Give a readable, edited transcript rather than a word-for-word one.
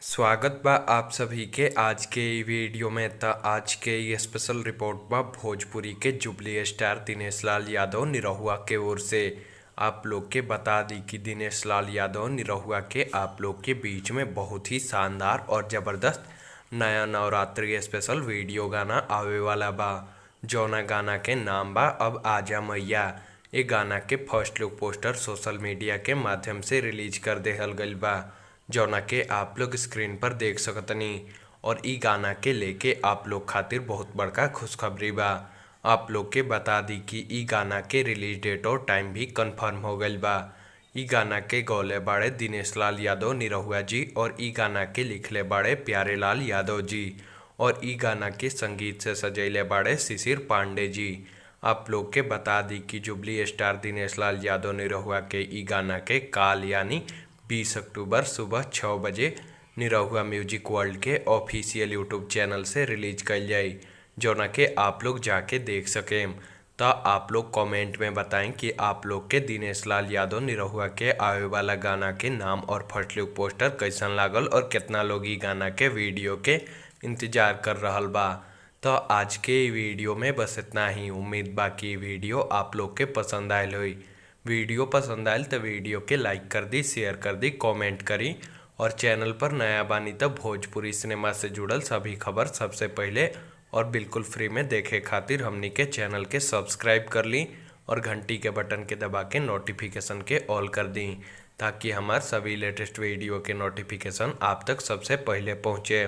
स्वागत बा आप सभी के आज के इ वीडियो में। त आज के इ स्पेशल रिपोर्ट बा भोजपुरी के जुबली स्टार दिनेश लाल यादव निरहुआ के ओर से। आप लोग के बता दी कि दिनेश लाल यादव निरहुआ के आप लोग के बीच में बहुत ही शानदार और ज़बरदस्त नया नवरात्रि स्पेशल वीडियो गाना आवे वाला बा, जौना गाना के नाम बा अब आजा मैया। ए गाना के first look poster social media के माध्यम से रिलीज कर देहल गइल बा, जौना के आप लोग स्क्रीन पर देख सकतनी। और इ गाना के लेके आप लोग खातिर बहुत बड़का खुशखबरी बा। आप लोग के बता दी कि इ गाना के रिलीज डेट और टाइम भी कंफर्म हो गइल बा। इ गाना के गौले बाड़े दिनेश लाल यादव निरहुआ जी और इ गाना के लिखले बाड़े प्यारे लाल यादव जी और इ गाना के संगीत से सजैले बाड़े शिशिर पांडे जी। आप लोग के बता दी कि जुबली स्टार दिनेश लाल यादव निरहुआ के इ गाना के काल यानी 20 अक्टूबर सुबह 6 बजे निरहुआ म्यूजिक वर्ल्ड के ऑफिशियल यूट्यूब चैनल से रिलीज कइल जाई, जौना के आप लोग जाके देख सकेम। त आप लोग कमेंट में बताएं कि आप लोग के दिनेश लाल यादव निरहुआ के आवे वाला गाना के नाम और फर्स्ट लुक पोस्टर कैसन लागल और केतना लोग इ गाना के वीडियो के इंतजार कर रहल बा। तो आज के इ वीडियो में बस इतना ही। उम्मीद बा कि इ वीडियो आप लोग के पसंद आयल होई। वीडियो पसंद आयल तो वीडियो के लाइक कर दी, शेयर कर दी, कमेंट करी और चैनल पर नया बानी तो भोजपुरी सिनेमा से जुड़ल सभी खबर सबसे पहले और बिल्कुल फ्री में देखे खातिर हमनी के चैनल के सब्सक्राइब कर ली और घंटी के बटन के दबा के नोटिफिकेशन के ऑल कर दी, ताकि हमार सभी लेटेस्ट वीडियो के नोटिफिकेशन आप तक सबसे पहले पहुँचे।